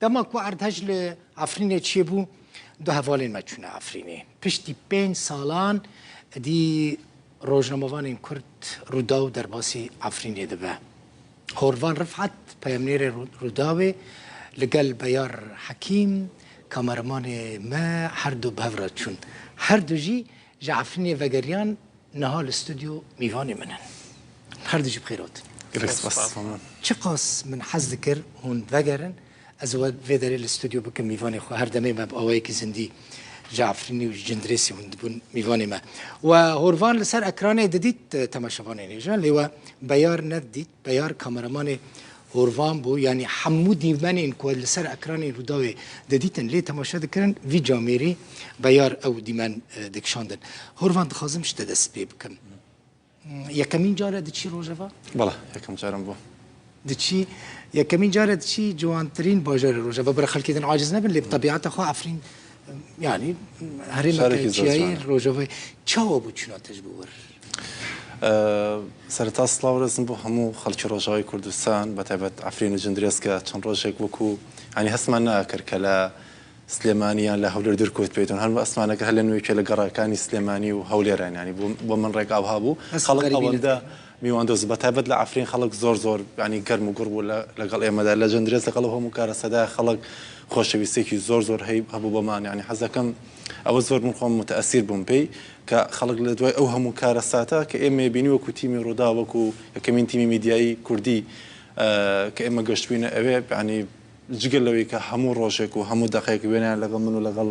Dema ku erdhej li Efrînê çêbû, du hevalên me çûne Efrînê. Piştî pênc salan êdî rojnamevanên Kurd Rûdaw derbasî Efrînê dibe. Horvan Rifat peyamnêrê Rûdawê li gel Beyar Hekîm kameramanê me her du bi hev re çûn. Her du jî ji Efrînê vegeriyan Niha li stûdyo mîvanê min in. Her du jî bi xêr hatin. Gelek spas. Çiqas min hez dikir hûn vegerin, ez we vê derê li stûdyo bikim mîvanê xwe. Her demê me bi awayekî zindî ji Efrînê û ji Cindirêsê hûn dibûn mîvanê me. We horvan li ser ekranê didît temaşevanên hêja lê we beyar nedidît. Beyar kameramanê horvan bû yanî hemû dîmenên ku li ser ekranên Rûdawê didîtin lê temaşe dikirin vî camêrî Beyar ew dîmen dikişandin. Horvan dixwazim ji te dest pê bikim. Yekemîn car e diçî Rojava? Bele yekem carim bû. Diçî yekemîn car e diçî ciwantirîn bajarê Rojava. Bira xelkê din aciz nebin lê bi tebîeta xwe Efrîn yanî herêmeke çiyayî Rojavayê. Çawa bû çûna te ji bo wir? Sereta silav rêzim bo hemû xelkê Rojavayê Kurdistan, bi taybet Efrîn û Cindirês ke çend rojek wekû yanî hestman neakir ke li Silêmanî yan li Hewlêr dûr kewt pêdûn. Her hestman nekir her li nûyê ke li gerekanî Silêmanî û Hewlêr in yanî bo min rêk awha bû. Xelk ewende mîwandoz bû. Bi taybet li Efrîn xelk zor zor yanî germ û gur bû legel ême de. Li Cindirês legel ew hemû karesede xelk xweşewîstiyekî zor zor hey hebû bo me yanî hez dekim ewe zor min xwe muteesîr bûm pêy. کە خەڵک لە دوای ئەو هەموو کارەساتە کە ئێمەی بینی وەکو تیمی ڕووداو وەکو یەکەمین تیمی میدیایی کوردی کە ئێمە گەشتبووینە ئەوێ یانی جگە لەوەی کە هەموو ڕۆژێک و هەموو دەقێک وێنەیان لەگەڵ من و لەگەڵ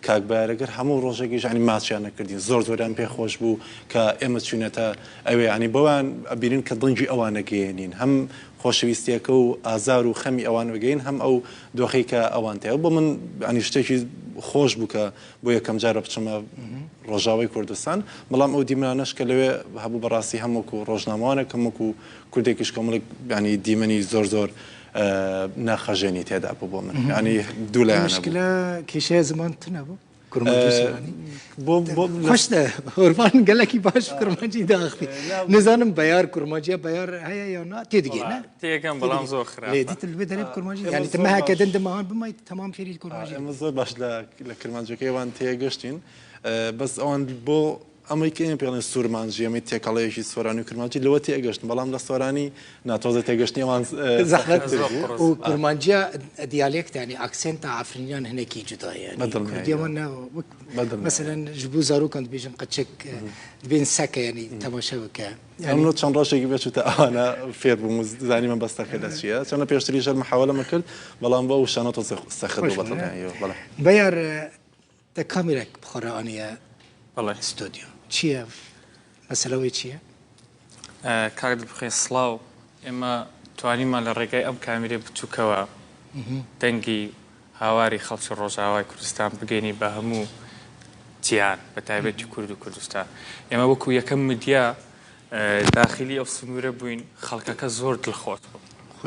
کاک بایەر کرد هەموو ڕۆژێکیش یانی ماچیان نەکردین زۆر زۆریان پێ خۆش بوو کە ئێمە چوینەتە ئەوێ یانی بەوان ئەبینن کە دەنگی ئەوان نەگەیەنین هەم خۆشەویستیەکە و ئازار و خەمی ئەوان بگەین هەم ئەو دۆخەی کە ئەوان تیا بۆ من ینی شتێکی خۆش بوو کە بۆ یەکەم جارە بچمە ڕۆژاوای کوردستان، بەڵام ئەو دیمەنانەش کە لەوێ هەبوو بەڕاستی هەم وەکو ڕۆژنامەوانێک هەم وەکو کوردێکیش کۆمەڵێک یانی دیمەنی زۆر زۆر ناخهەژێنی تێدا بوو بۆ من یانی دوو لایەنە بوو. مشکلە کێشەیە زمان تونە بوو؟ کرمانجی و سۆرانی؟ بۆ بۆ خۆش دە هۆرڤان گەلەکی باش کرمانجی داخفی نزانم بەیار کرمانجیە بەیار هەیە یا نا تێدگەی نا؟ تێگەم بەڵام زۆر خراپە. لێ دیتل بێ دەرێ کرمانجی یانی تمە هەکە دن دمەهان بمای تەمام فێری کرمانجی. ئێمە زۆر باش لە لە کرمانجەکەی ئەوان تێگەشتین بەس ئەوان بۆ ئەمەی کە ئێمە پێڵێن سورمانجی ئەمەی تێکەڵەیەکی سۆرانی و کرمانجی لەوە تێگەشتن بەڵام لە سۆرانی ناتۆزە تێگەشتنی ئەوان زەحمەت و کرمانجیە دیالێکت ینی ئاکسێنتا عەفرینیان هەنێکی جودایە کوردیەوە نا وەک مەسەلەن ji bo zarokan dibêjin qiçik dibên seke yanî temaşe bike. ئەمن چەند ڕۆژێکی بێچووتە ئەوانە فێر بووم و زانیم مەبەستەکە لە چییە چەندە پێشتریش هەر محاوەلەمە کرد بەڵام بۆ ئەو شانە تۆزێ سەخت بوو بەدڵنیاییەوە بەڵێ. بەیار تە کامێرەک بخۆرە ئانیە بەڵێ. ستۆدیۆ چییە مەسەلەوەی چییە؟ کاک دڵبخوێن سڵاو ئێمە توانیمان لە ڕێگای ئەم کامیرەی بچووکەوە دەنگی هاواری خەڵکی ڕۆژئاوای کوردستان بگەینی بە هەموو جیهان بە تایبەتی کورد و کوردستان ئێمە وەکو یەکەم میدیا داخلی ئەو سنوورە بووین خەڵکەکە زۆر دڵخۆش بوو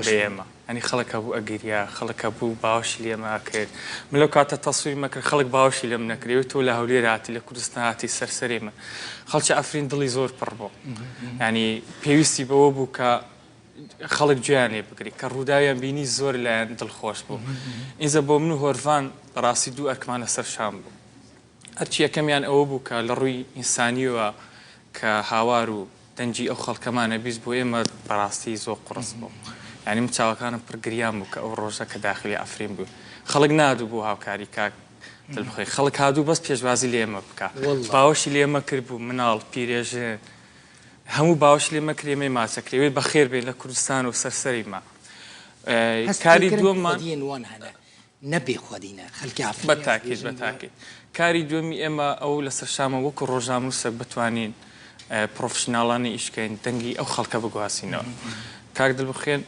بە ئێمە ئەنی خەڵک هەبوو ئەگریا خەڵک هەبوو باوەشی لێمە ئەکرد من لەو کاتە تەسویرمە کرد خەڵک باوەشی لێم نەکرد تۆ لە هەولێر هاتی لە کوردستان هاتی سەرسەری من خەڵکی ئەفرین دڵی زۆر پڕ بوو ینی پێویستی بەوە بوو کە خەڵک گوێیان لێ بگری کە ڕووداویان بینی زۆر لایەن دڵخۆش بوو ئینجا بۆ من و هۆرڤان بەڕاستی دوو ئەرکمان لەسەر شان بوو ئەرکی یەکەمیان ئەوە بوو کە لە ڕووی ئینسانیەوە کە هاوار و دەنگی ئەو خەڵکەمانە 20 بۆ ئێمە بەڕاستی زۆر قوڕس بوو یعنی من چاوەکانم پڕ گریان بوو کە ئەو ڕۆژە کە داخلی عەفرین بوو خەڵک نادوو بۆ هاوکاری کاک دڵبخۆی خەڵک هادوو بەس پێشوازی لێ ئێمە بکا باوەشی لێ ئێمە کرد بوو مناڵ پیرێژن هەموو باوەش لێ مەکرێ مەی ماچە کرێ وێ بەخێر بێن لە کوردستان و سەر سەری ما هەست کاری پێکردن دووەممان خودیێن وان هەنە نە بێ خودینە خەلکی عەفرینی بە هەست تاکید بێژن بە وە تاکید کاری دووەمی ئێمە ئەو لەسەر شامە وەکو ڕۆژنامەنووسێک بتوانین پڕۆفشناڵانە ئیش کەین دەنگی ئەو خەڵکە بگوازینەوە کاک دلبخوێن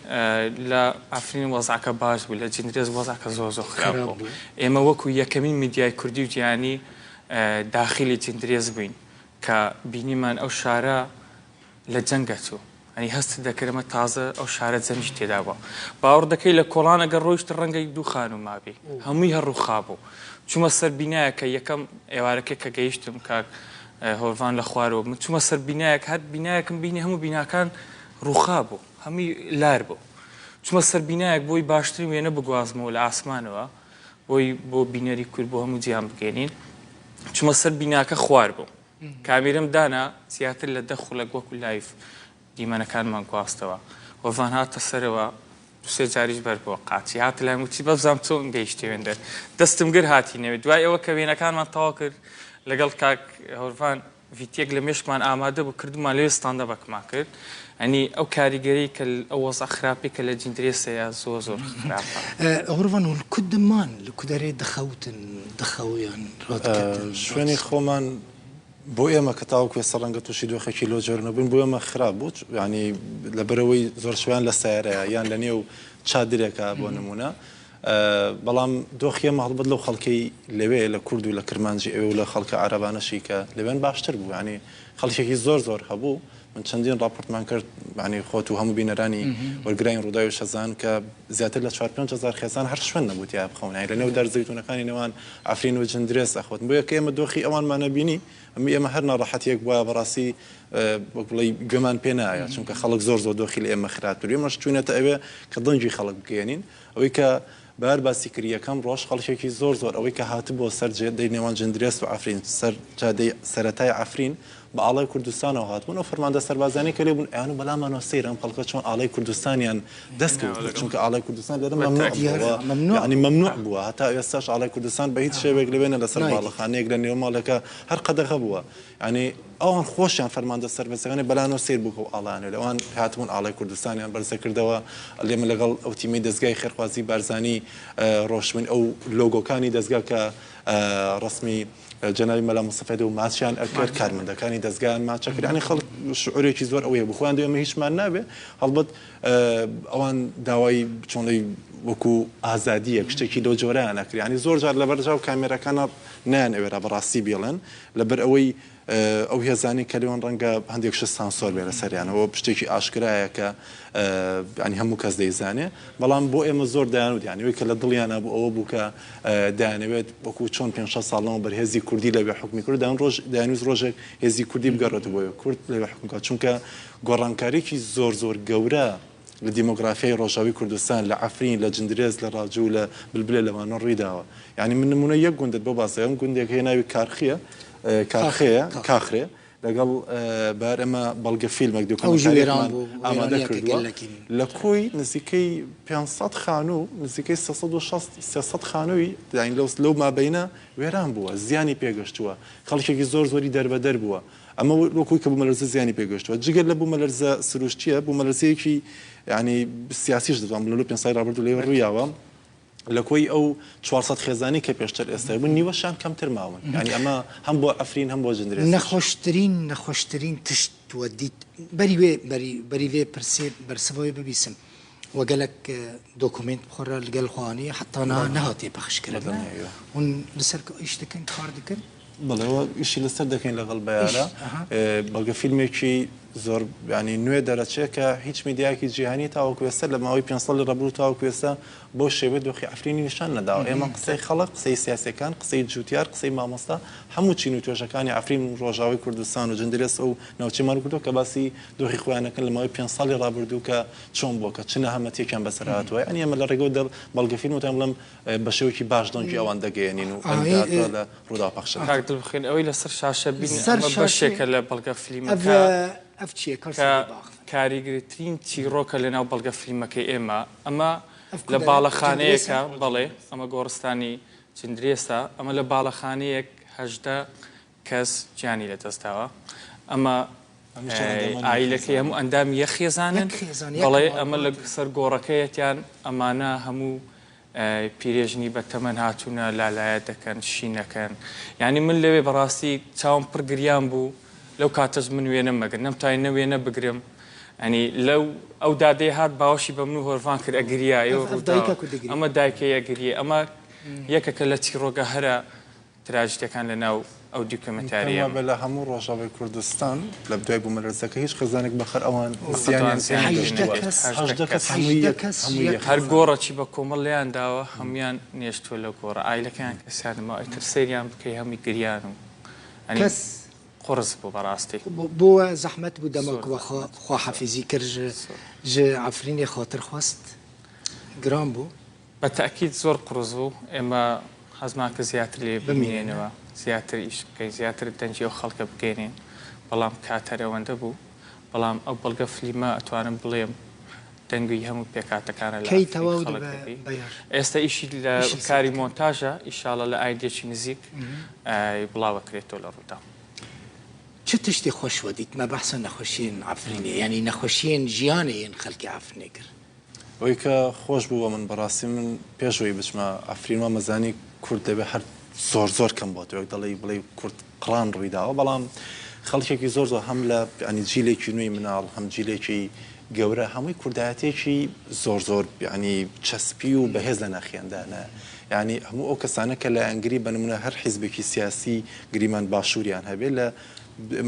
لە عەفرین وەزعەکە باش بوو لە جندرێس وەزعەکە زۆر زۆر خراپ خراپ بوو بوو. ئێمە وەکو یەکەمین میدیای کوردی و جیهانی داخیلی جندرێس بووین کە بینیمان ئەو شارە لە جەنگە چوو ئەنی هەستت دەکرد ئەمە تازە ئەو شارە جەنگی تێدا بووە باوەڕ دەکەی لە کۆڵان ئەگەر ڕۆیشت ڕەنگە دوو خانوو مابی هەمووی هەر ڕووخابوو چوومە سەر بینایەک کە یەکەم ئێوارەکەی کە گەیشتم کاک هۆرڤان لە خوارەوە من چوومە سەر بینایەک هەر بینایەکم بینی هەموو بیناکان ڕووخابوو هەمووی لار بوو. چومە سەر بینایەک بۆی باشترین وێنە بگوازمەوە لە ئاسمانەوە بۆی بۆ بینەری کورد بۆ هەموو جیهان بگەێنین چومە سەر بیناکە خوار بووم کامیرەم دانا زیاتر لە دە خولەک وەکو live دیمەنەکانمان گواستەوە هۆڤان هاتە سەرەوە دوسێ جاریش بەر بووە قاچی هاتە لایم وتی بەبزانم چۆن گەیشتە وێندەر دەستم گر هاتینەوێ دوای ئەوە کە وێنەکانمان تەواو کرد لەگەڵ کاک هۆرڤان ڤیتیەک لە مێشکمان ئامادە بوو کردمان لەوێ ستاندەبەکمان کرد ئەنی ئەو کاریگەری کە ئەو وەزع خراپی کە لە جیندرێس هەیە زۆر زۆر خراپە. هۆرڤان و لکودمان لکودەرێ دخەوتن دخەویان رادکردن شوێنی خۆمان بۆ ئێمە کە تاوەکو ئێستا ڕەنگە تووشی دۆخێکی لەو جۆرە نەبووین، بۆ ئێمە خراپ بوو، یانی لەبەرئەوەی زۆر شوێن لە سەیارەیە یان لە نێو چادرێکە بۆ نموونە، بەڵام دۆخی ئێمە هەڵبەت لەو خەڵکەی لەوێ لە کورد و لە کرمانجی ئەوێ و لە خەڵکە عەرەبانەشی کە لەوێن باشتر بوو، یانی خەڵکێکی زۆر زۆر هەبوو، من چەندین ڕاپۆرتمان کرد، یانی خۆت و هەموو بینەرانی وەرگرانی ڕووداویش ئەزانن کە زیاتر لە چوار 5000 خێزان هەر شوێن نەبوو تیا بخەون، یانی لەنێو دار زەیتوونەکانی نێوان عەفرین و جندرێس ئەخوت. بۆیە کە ئێمە دۆخی ئەوانمان ئەبینی، ئەمە ئێمە هەر ناڕەحەتییەک بوایە بەڕاستی وەک بڵێی گوێمان پێ نایە، چونکە خەڵک زۆر زۆر دۆخی لە ئێمە خراپتر. ئێمەش چووینەتە ئەوێ کە دەنگی خەڵک بگەیەنین. ئەوەی کە بەهار باسی کرد یەکەم ڕۆژ خەڵکێکی زۆر زۆر ئەوەی کە هاتبووە سەر جێدەی نێوان جندرێس و عەفرین سەر جادەی سەرەتای عەفرین بە ئاڵای کوردستانەوە هاتبوون ئەو فەرماندە سەربازیانەی کە لێ بوون ئەیان و بەلامانەوە سەیرە ئەم خەڵکە چۆن ئاڵای کوردستانیان دەست کەوتووە چونکە ئاڵای کوردستان لێرە مەمنوع بووە یانی مەمنوع بووە هەتا ئێستاش ئاڵای کوردستان بە هیچ شێوەیەک لەوێ نە لەسەر باڵەخانەیەک لە نێو ماڵێکا هەر قەدەغە بووە یانی ئەوان خۆشیان فەرماندە سەربەستەکانی بەلانەوە سەیر بوو کە ئەو ئاڵایانە لە ئەوان هاتبوون ئاڵای کوردستانیان بەرزەکردەوە ئێمە لەگەڵ ئەو تیمەی دەزگای خێرخوازی بارزانی ڕۆشتبووین ئەو لۆگۆکانی دەزگا کە ڕەسمی جەنابی مەلا مستەفای دەبوو ماچیان ئەکرد کارمەندەکانی دەزگایان ماچ ئەکرد یانی خەڵک شعورێکی زۆر ئەوەی هەبوو خۆیان دەوێ ئێمە هیچمان نابێ هەڵبەت ئەوان داوای چۆنڵی وەکو ئازادیەک شتێکی لەو جۆرەیان ئەکرد یانی زۆر جار لەبەر چاو کامێراکانە نایان ئەوێرا بەڕاستی بیڵێن لەبەر ئەوەی ئەو هێزانەی کە لەوێن ڕەنگە هەندێک شت سانسۆر بێ لەسەریان ئەوە شتێکی ئاشکرایە کە یانی هەموو کەس دەیزانێ بەڵام بۆ ئێمە زۆر دەیانوت یانی ئەوەی کە لە دڵیانا بوو ئەوە بوو کە دەیانەوێت وەکو چۆن پێنج شەش ساڵ لەمەوبەر هێزی کوردی لەوێ حوکمی کرد دەیان ڕۆژ دەیانویست ڕۆژێک هێزی کوردی بگەڕێتەوە بۆ ئەوێ کورد لەوێ حوکم بکات چونکە گۆڕانکاریی زۆر زۆر گەورە لە دیمۆگرافیای ڕۆژاوی کوردستان، لە عەفرین، لە جندرێس، لە ڕاجوو، لە بلبلێ لەوانە ڕوویداوە. یانی من نموونەی یەک گوندت بۆ باس دەکەم، گوندێک هەیە ناوی کارخییە، کارخێیە، کاخرێ، لەگەڵ بار ئێمە بەڵگە فیلمێک، دۆکۆمێنتارییەکمان ئامادە کردووە، لە کۆی نزیکەی 500 خانوو، نزیکەی 360، 300 خانووی یانی لەو مابەینە وێران بووە، زیانی پێگەشتووە، خەڵکێکی زۆر زۆری دەربەدەر بووە. ئەمە وەک ئەوەی کە بوومەلەرزە زیانی پێگەشتووە. جگە لە بوومەلەرزە سروشتییە، بوومەلەرزەیەکی یانی سیاسیش دەتوانم بڵێم لەو پێنج ساڵی ڕابردوو لەوێ ڕوویاوە. لە کۆی ئەو 400 خێزانەی کە پێشتر ئێستا بوون نیوەشیان کەمتر ماون. یانی ئەمە هەم بۆ عەفرین هەم بۆ جندرێسیش. نەخۆشترین نەخۆشترین تشت وە دیت بەری وێ بەری بەری ڤێ پرسێ بەرسڤ وێ ببیسم وە گەلەک دۆکۆمێنت بخۆرە لگەل خۆ ئانیە حەتا نها نەهاتیە پەخش کرن هون لەسەر ئیش دکن کار دکن. بەڵێ وە ئیشی لەسەر دەکەین لەگەڵ بەیارە بەڵگە فیلمێکی زۆر ینی نوێ دەرەچێ کە هیچ میدیایەکی جیهانی تاوەکو ئێستا لە ماوەی پێنج ساڵی ڕابردوو تاوەکو ئێستا بەو شێوەیە دۆخی عەفرینی نیشان نەداوە ئێمە قسەی خەڵک قسەی سیاسیەکان قسەی جوتیار قسەی مامۆستا هەموو چین و توێژەکانی عەفرین و ڕۆژاوای کوردستان و جندرێس و ناوچەی کردووە کە باسی دۆخی خۆیان دەکەن لە ماوەی پێنج ساڵی ڕابردوو کە چۆن بووە کە چ نەهامەتیەکیان بەسەر هاتووە یانی ئێمە لە ڕێگەوە دە بەڵگە فیلم وتیان بڵێم بە شێوەیەکی باش دەنگی ئەوان دەگەیەنین و ئەم داهاتووە لە ڕووداو پەخش دەکرێت. کاک دڵبخوین ئەوەی لەسەر شاشە بینی ئەمە بەشێکە لە بەڵگە فلیمەکە کە کاریگرترین چیڕۆکە لەناو بەڵگە فلیمەکەی ئێمە ئەمە لە باڵەخانەیەکە بەڵێ ئەمە گۆڕستانی جندرێسە ئەمە لە باڵەخانەیەک 18 کەس گیانی لەدەستداوە ئەمە ئایلەکەی هەموو ئەندامی یەک خێزانن بەڵێ ئەمە لە سەر گۆڕەکەیەتیان ئەمانە هەموو پیرێژنی بە تەمەن هاتوونە لالایە دەکەن شینەکەن یعنی من لەوێ بەڕاستی چاوم پڕ گریان بوو لەو کاتەش من وێنەم مەگر نەمتوانی نە وێنە بگرم ئەنی لەو ئەو دادەی هات باوەشی بە من و هۆرڤان کرد ئەگریا ئەمە دایکەی ئەگریە ئەمە یەکەکە لە چیڕۆگە هەرە تراژیدیەکان لە ناو ئەو دیکۆمێنتارییە. پێم وابێ لە هەموو ڕۆژاوای کوردستان لە دوای بوومەلەرزەکە هیچ خێزانێک بەخەر ئەوان زیانیان پێ نەگەیشتووە. 18 کەس هەمووی یەک هەمووی یەک. هەر گۆڕەکی بە کۆمەڵ لێیان داوە هەموویان نێشتووە لەو گۆڕە ئایلەکەیان کەسیان نەماوە ئیتر سەیریان بکەی هەمووی گریان و ئەنی کەس قوڕس بوو بەڕاستی. بۆ زەحمەت بوو دەما زۆر کو زەحمەت خواحافیزی کرد ژ زۆر. ژ عەفرینێ خاتر خواست. گران بوو؟ بە تەئکید زۆر قوڕس بوو، ئێمە حەزمان کرد زیاتر لێ بمینێنەوە، زیاتر ئیش بکەین، زیاتر دەنگی ئەو خەڵکە بگەینین، بەڵام کات هەر ئەوەندە بوو، بەڵام ئەو بەڵگە فلیمە ئەتوانم بڵێم دەنگی هەموو پێکهاتەکانە لە کەی ئەفرین تەواو خەڵک دەبێ دەبی. بەیار؟ ئێستا ئیشی لە ئیشی لەسەر کاری دەکەن. مۆنتاژە، ئیشاڵا لە ئایندەیەکی نزیک بڵاوەکرێتەوە لە ڕووداو. چ تشتێ خۆش وە دیت؟ مە بەحسا نەخۆشیێن عەفرینێ یانی نەخۆشیێن ژیانێ یێن خەلکێ عەفرینێ کر. ئەوەی کە خۆش بوو بە من بەڕاستی من پێش ئەوەی بچمە عەفرین وامەزانی کورد لەوێ هەر زۆر زۆر کەم بۆتەوە وەک دەڵێی بڵێی کورد قڕان ڕووی داوە بەڵام خەڵکێکی زۆر زۆر هەم لە یانی جیلێکی نوێی مناڵ هەم جیلێکی گەورە هەمووی کوردایەتێکی زۆر زۆر یانی چەسپی و بەهێز لە ناخیاندانە یانی هەموو ئەو کەسانە کە لایەنگری بە نمونە هەر حیزبێکی سیاسی گریمان باشووریان هەبێ لە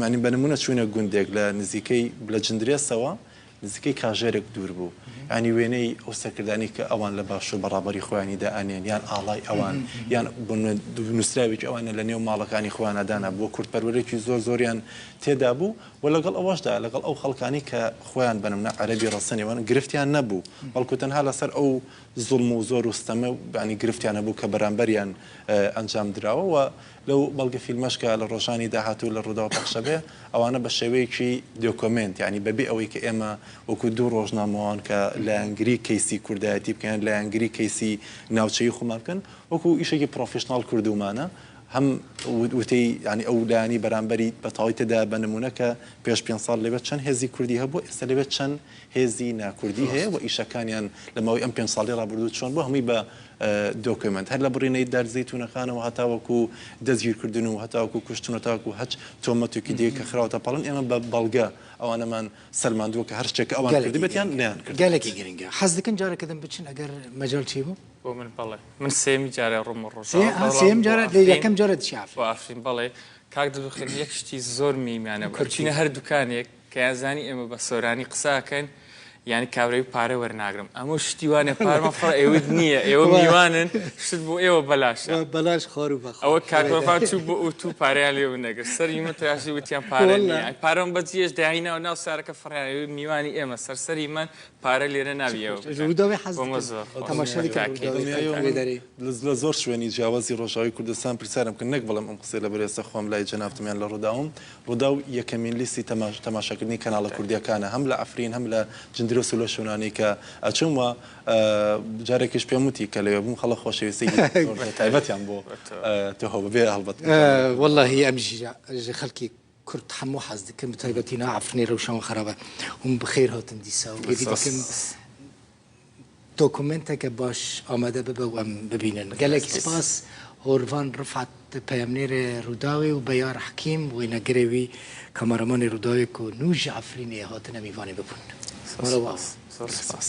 یانی بە نمونە چووینە گوندێک لە نزیکەی لە جندرێسەوە نزیکەی کاژێرێک دوور بوو. یانی وێنەی ئەو سەرکردانەی کە ئەوان لە باشوور بە ڕابەری خۆیانی دائەنێن یان ئاڵای ئەوان یان بۆ نموونە نووسراوێکی ئەوانیان لە نێو ماڵەکانی خۆیانا دانابوو و کوردپەروەرێکی زۆر زۆریان تێدا بوو و لەگەڵ ئەوەشدا لەگەڵ ئەو خەڵکانەی کە خۆیان بە نموونە عەرەبی ڕەسەنی وان گرفتیان نەبوو بەڵکوو تەنها لەسەر ئەو زوڵم و زۆر و ستەمە یانی گرفتیان هەبوو کە بەرامبەریان ئەنجام دراوە و لەو بەڵگە فیلمەش کە لە ڕۆژانی داهاتوو لە ڕووداو پەخشەبێ ئەوانە بە شێوەیەکی دۆکۆمێنت یانی بەبێ ئەوەی کە ئێمە وەکوو دوو ڕۆژنامەوان کە لایەنگری کەیسی کوردایەتی بکەن یان لایەنگری کەیسی ناوچەیی خۆمان بکەن وەکوو ئیشێکی پڕۆفیشناڵ کردوومانە هەم وتەی یانی ئەو لایەنەی بەرامبەری بە تەواوی تێدایە بە نموونە کە پێش پێنج ساڵ لەوێ چەند هێزی کوردی هەبوو ئێستا لەوێ چەند هێزی ناکوردی هەیە و ئیشەکانیان لە ماوەی ئەم پێنج ساڵەی ڕابردوو چۆن بوو هەمووی بە دۆکۆمێنت هەر لە بڕینەی دار زەیتوونەکانەوە هەتاوەکو دەستگیرکردن و هەتاوەکو کوشتن و هەتاوەکو هەچ تۆمەتێکی دیکە کە خراوەتە پاڵن ئێمە بە بەڵگە ئەوانەمان سەلماندووە کە هەر شتێک کە ئەوان گەلەکی کردبێتیان گرنگە نەیانکردبێت. گەلەکی گرنگە حەز دەکەن جارەکە دەم بچن ئەگەر مەجال چی بوو؟ بۆ من بەڵێ من سێیەمی جارە ڕوومە سێ ڕۆژاوا ها بەڵام سێیەم بۆ جارە لە ئەفرین یەکەم جارە دچی بۆ عەفرین ئەفرین بەڵێ کاک دڵبخێن یەک شتی زۆر میمیانە بوو کورتی ئەچینە هەر دوکانێک کە یان زانی ئێمە بە سۆرانی قسە ئەکەن یانی کابرای پارە وەرناگرم ئەمە شتی وانە پارمە فڕ ئێوت نییە ئێوە میوانن شت بۆ ئێوە بەلاشە بەلاش خۆر و بەخۆ ئەوە کاکۆفا چوو بۆ ئوتو پارەیان لێ نەگرت سەری من تراشی وتیان پارە نییە پارەم بەجیش داهینا و ناو سارەکە فڕیان ئێوە میوانی ئێمە سەرسەری من پارە لێرە نابی ئێوە بدەن. ڕووداوی حەز بۆ مە دەکەم زۆر خۆش. تەماشا دەکەم تاکید. ڕووداوی وێ دەرێ. لە زۆر شوێنی جیاوازی ڕۆژاوای کوردستان پرسیارم کرد نەک بڵێم ئەم قسەی لەبەر ئێستا خۆم لای جەنابتم یان لە ڕووداوم ڕووداو یەکەمین لیستی تەماشاکردنی کەناڵە کوردییەکانە هەم لە عەفرین هەم لە جندرێس و لەو شوێنانەی کە ئەچم و جارێکیش پێم وتی کە لەوێ بووم خەڵک خۆشەویستییەکی زۆر زۆر تایبەتیان بۆ تۆ هەبوو بێ هەڵبەت وەڵاهی ئەم ژ خەڵکی کورد هەموو حەز دکەم بە تایبەتی نا عەفرینی رەوشەوە خەرابە هوم بخێر هاتن دیسا و هێڤی دکەم دۆکۆمێنتەکە باش ئامادە ببە و ئەم ببینن. گەلەکی سپاس هۆرڤان ڕفعەت پەیامنێرێ ڕووداوێ و بەیار حەکیم وێنەگرێ وی کامەرەمانێ ڕووداوێ کو نوو ژ عەفرینێ هاتنە میڤانێ ببوون. مەرەوا. زۆر سپاس.